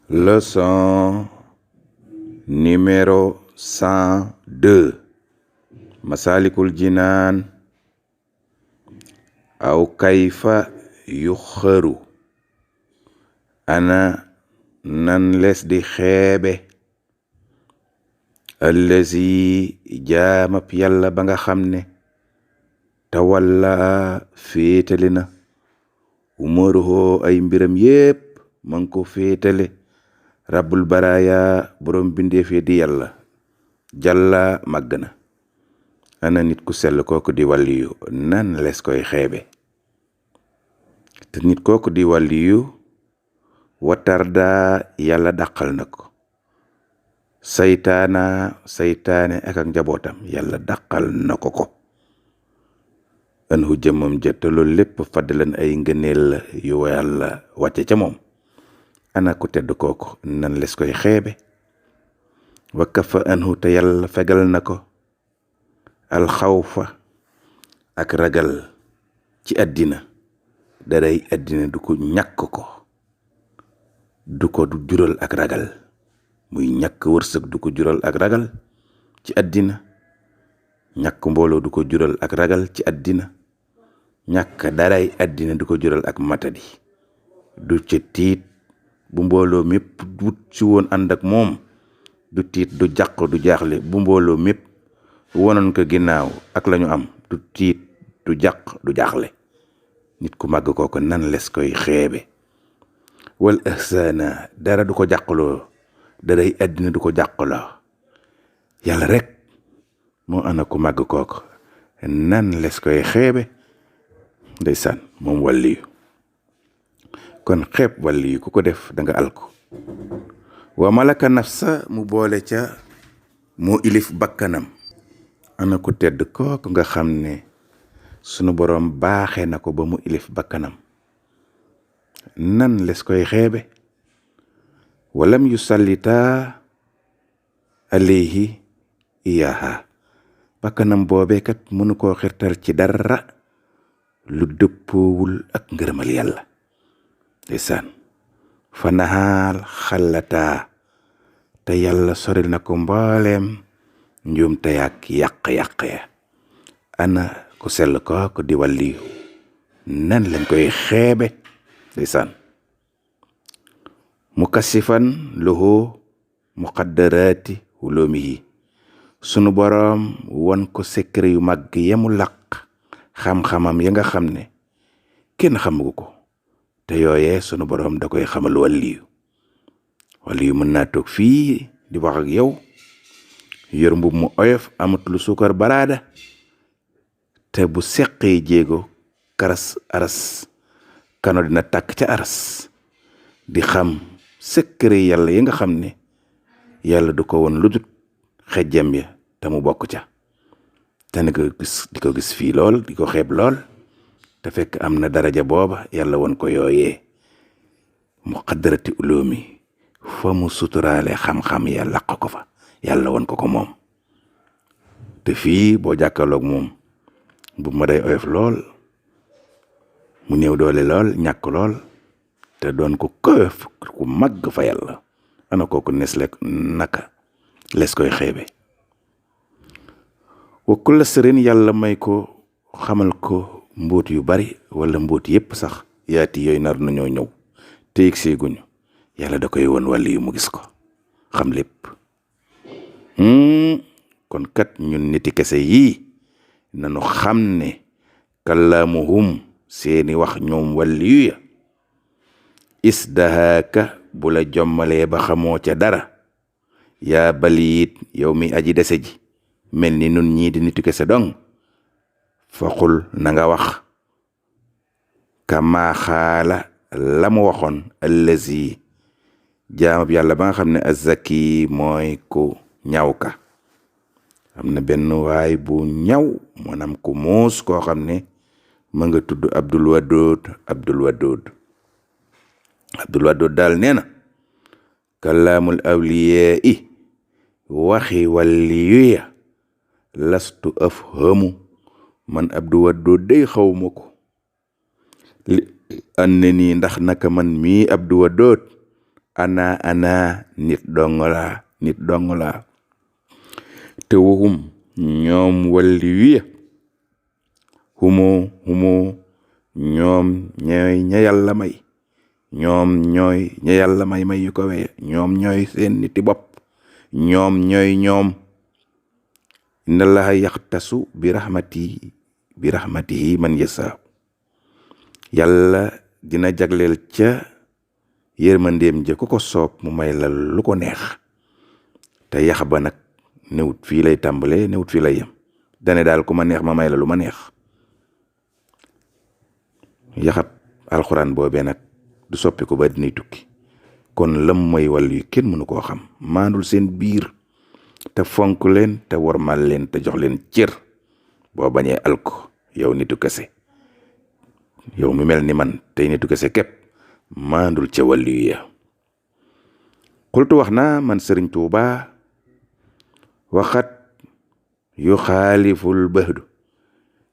Leçon numéro 102. Masalikul Jinaan. Aw kayfa yuxaru. Ana nan les di xeebe. Allazi jaamab yàlla ba nga xam ne tawalla féetale na umuruhu ay mbiram yépp man ko féetale rabbul baraya borom bindeef yi di yàlla jàlla màgg na. Ana nit ku sell kooku di wàlliyu nan les koy xeebe. Te nit kooku di wàlliyu watarda yàlla dàqal na ko. Saytaane ak njabootam yàlla dàqal na ko an hu jëmmam jëtta loolu lépp faddalan ay ngëneel yu yàlla wàcce ca moom. Ana ku tedd kooku nan les koy xeebe. Wa kafa anhu te yàlla fegal na ko alxawfa ak ragal ci àddina. daray àddina du ko ñàkk ko du jural ak ragal. muy ñàkk wërsëg du ko jural ak ragal ci àddina. ñàkk mbooloo du ko jural ak ragal ci àddina. ñàkk daray àddina du ko jural ak matadi. du ci tiit bu mbooloo mépp wut ci woon ànd ak moom. du tiit du jàq du jaaxle bu mbooloo mépp wonoon ko ginnaaw ak lañu am. du tiit du jàq du jaaxle. nit ku màgg kooku nan les koy xeebe. wal ihsaana dara du ko jàqloo. daray àddina du ko jàqloo. yàlla rek moo ana ku màgg kooku nan les koy xeebe. ndeysaan moom wàlliyu kon xeeb wàlliyu ku ko def da nga alko. wa malaka nafsa mu boole ca moo ilif bakkanam. ana ku tedd kooku nga xam ne sunu boroom baaxee na ko ba mu ilif bakkanam. nan les koy xeebe. walam yu sallita alayhi iyaha. bakkanam boobee kat mënu koo xirtal ci dara lu dëppoowul ak ngërëmal yàlla. ndeysaan fa naxaal xalataa te yàlla soril na ko mbooleem njuum te yàq yàq ya. ana ku sell ko di wàlliyu nan lañ koy xeebe. ndeysaan mukassifan lahu muqaddaraati ulumihi. sunu boroom won ko secret yu mag yamu laq xam-xamam ya nga xam ne kenn xamugu ko. te yooyee sunu boroom da koy xamal wàlliyu. wàlliyu mën naa toog fii di wax ak yow yor mbub mu oyof amut lu suukar baraada te bu seqee jéego karas aras kano dina tàkk ca aras di xam secret yàlla yi nga xam ne yàlla du ko woon lu dut xejjam ya te mu bokk ca. te ne ko gis di ko gis fii lool di ko xeeb lool te fekk am na daraja booba yàlla won ko yooyee muqaddarati ulumi fa mu suturaale xam-xam ya laq ko fa yàlla won ko moom. te fii boo jàkkaarloog moom bu ma day oyof lool mu néew doole lool ñàkk lool te doon ko këf ku màgg fa yàlla. ana kooku naka les koy xeebe. wa kulla sërin yàlla may ko xamal ko mbóot yu bari wala mbóot yépp sax yaati yooyu nar nañoo ñëw te yëg seeguñu. yàlla da koy won wàlliyu mu gis ko xam lépp. kon kat ñun niti kese yii nanu xam ne kallaamuhum seeni wax ñoom wàlliyu ya isdahaaka bu la jommalee ba xamoo ca dara yaa baliit yow mi aji dese ji mel ni nun ñii di nitu kese dong faqul na nga wax kama xaala la mu waxoon allazi jaamab yàlla ba nga xam ne azzaki mooy ku ñaw ka. am na benn waay bu ñaw maanaam ku muus koo xam ne ma nga tudd Abdul Wadud daal nee na kalaamul awliyaa i waxi wàlliyu ya lastu afhamu man Abdul Wadud day xawma ko. li an ne nii ndax naka man mii Abdul Wadud ana nit dong laa te waxum ñoom walli wiya humoo ñoom ñooy ña yàlla may may yu ko wee ñoom ñooy seen niti bopp ñoom inna allaha yaxtasu bi rahmatihi man yasa yàlla dina jagleel ca yërmandeem ja ku ko soob mu may la lu ko neex te yax ba nag newut fii lay tàmbalee newut fii lay yem dane daal ku ma neex ma may la lu ma neex yaxab alxuraan boobee nag du soppi ko ba dinay tukki kon lam mooy wàll yu kenn mënu koo xam maandul seen biir te fonk leen te wormal leen te jox leen cër boo bañee alko yow nitu kese yow mi mel ni man tey nitu kese képp maandul ca wàll yu ya xultu wax naa man Sëriñ Tuubaa waxat yu xaaliful bahdu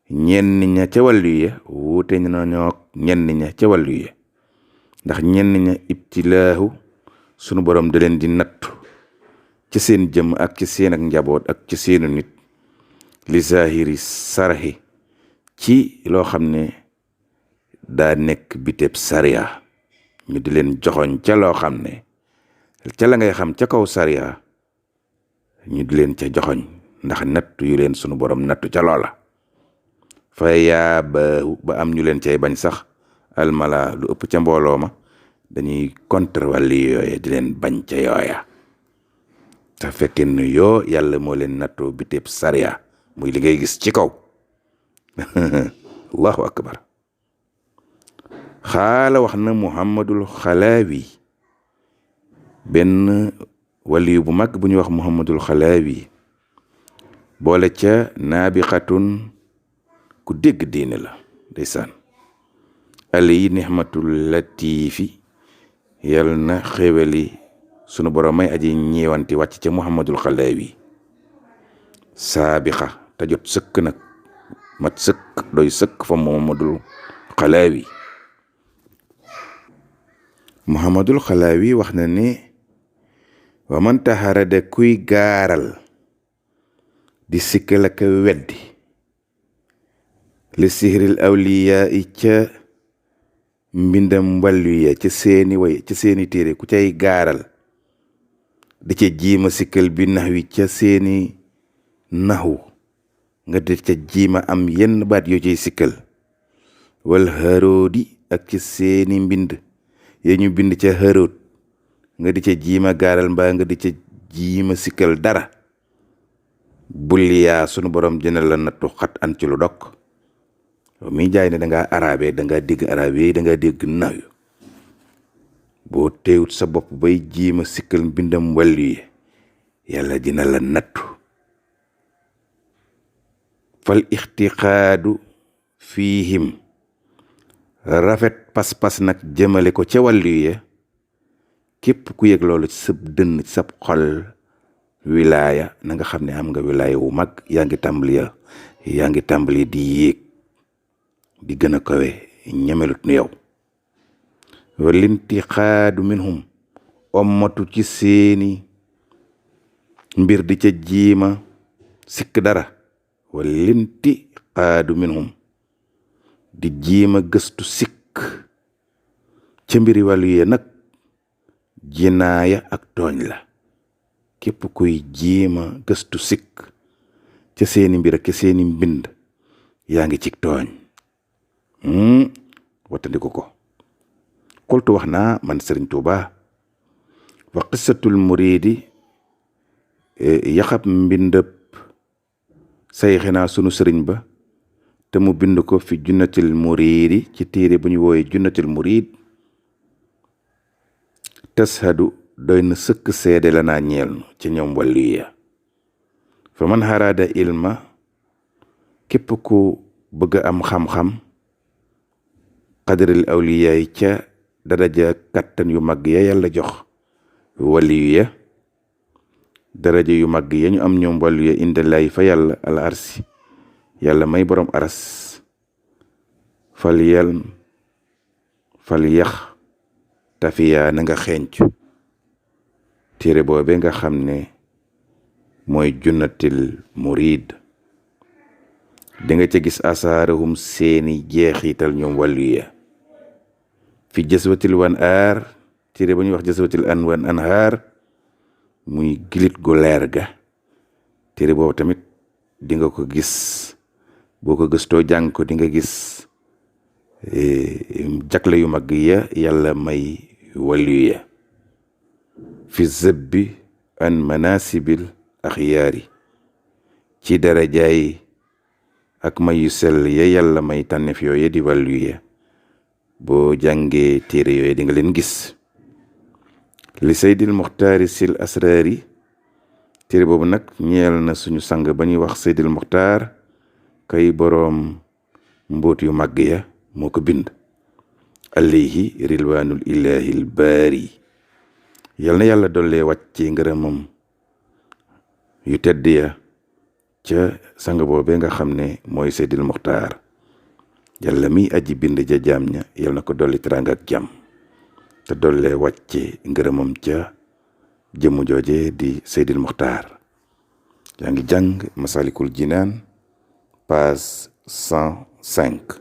ñenn ña ca wàllu ya wuute na ñoog ñenn ña ca wàllu ya ndax ñenn ña ibtilaahu sunu borom da leen di nattu ci seen jëm ak ci seen ak njaboot ak ci seenu nit li zahiri saraxi ci loo xam ne daa nekk biteb sariya ñu di leen joxoñ ca loo xam ne ca la ngay xam ca kaw sariya ñu di leen ca joxoñ ndax nattu yu leen sunu borom nattu ca loola fa yaa ba am ñu leen cay bañ sax almala lu ëpp ca mbooloo ma dañuy contre wàlli yooya di leen bañ ca yooya te fekkee ne yoo yàlla moo leen nattoo biteb sariya muy li ngay gis ci kaw allahu akbar xaala wax na muhammadul xalaawi benn waliyu bu mag bu ñuy wax muhammadul xalaawi boole ca naabixatun ku dégg diine la ndeysaan ali nixmatul latifi yal na xéwali sunu borom may aji ñeewanti wàcc ca muhammadul xalaawi saabixa te jot sëkk nag mat sëkk doy sëkk fa muhammadul xalaawi muhammadul xalaawi wax na ne wa man taxarada kuy gaaral di sikkal ak weddi li sihril awliya i ca mbindam wàllu ya ca seeni téere ku cay gaaral di ca jiima sikkal bi nax wi ca seeni naxu nga di ca jiima am yenn baat yoo cay sikkal wal haroodi ak ca seeni mbind ya ñu bind ca harood nga di ca jiima gaaral mbaa nga di ca jiima sikkal dara bulliyaa sunu borom dina la nattu xat an ci lu dokk mi jaay ne dangaa arabe dangaa dégg arabe dangaa dégg naw boo teewut sa bopp bay jiima sikkal mbindam wàllu yi yàlla dina la nattu fal ixtiqaadu fiihim rafet pas-pas nag jëmale ko ca wàllu yi képp ku yëg loolu ci sab dënn ci sab xol wilaaya na nga xam ne am nga wilaaya wu mag yaa ngi tàmbali di yéeg di gën a kawe ñemelut nu yow walinti xaadu minhum ommatu ci seeni mbir di ca jiima sikk dara walinti xaadu minhum di jiima gëstu sikk ca mbiri wàllu yee nag jinaaya ak tooñ la képp kuy jiima gëstu sikk ca seeni mbir ak ca seeni mbind yaa ngi ci tooñ wattandiku ko xultu wax naa man Sëriñ Tuubaa wa qissatul muridi yaxab mbindëb sayxinaa sunu sëriñ ba te mu bind ko fi junnatil muridi ci téere bu ñu wooye junnatil murid tashadu doy na sëkk seede la naa ñeel nu ci ñoom wàllu ya fa man xaraada ilma képp ku bëgg am xam-xam qadaril awliyaay ca daraja kattan yu mag ya yàlla jox wàllu ya daraja yu mag ya ñu am ñoom wàllu ya indalaay fa yàlla al arsi yàlla may borom aras fal yax tafiya na nga xeeñc téere boobe nga xam ne mooy junnatil murid di nga ca gis asaarahum seeni jeexital ñoom wàllu ya fi jaswatil wan aar téere ba ñuy wax jaswatil wan anhaar muy gilit gu leer ga téere boobu tamit di nga ko gis boo ko gëstoo jàng ko di nga gis jagle yu mag ya yàlla may wàllu ya fi zëbbi an manasibil axyaari ci darajaay ak may yu sell ya yàlla may tànneef yooye di wàllu ya boo jàngee téere yooye di nga leen gis li Seydil Muxtaari sil asraari téere boobu nag ñeel na suñu sang ba ñuy wax Seydil Muxtaar kay boroom mbóot yu màgg ya moo ko bind alayhi rilwaanul ilaahil baari yal na yàlla dollee wàcce ngërëmam yu tedd ya ca sang boobee nga xam ne mooy Seydil Muxtaar yàlla mi aji bind ja jaam ña yal na ko dolli teraanga ak jàmm te dollee wàcce ngërëmam ca jëmm jooje di Seydil Muxtaar yaa ngi jàng Masalikul Jinaan page 105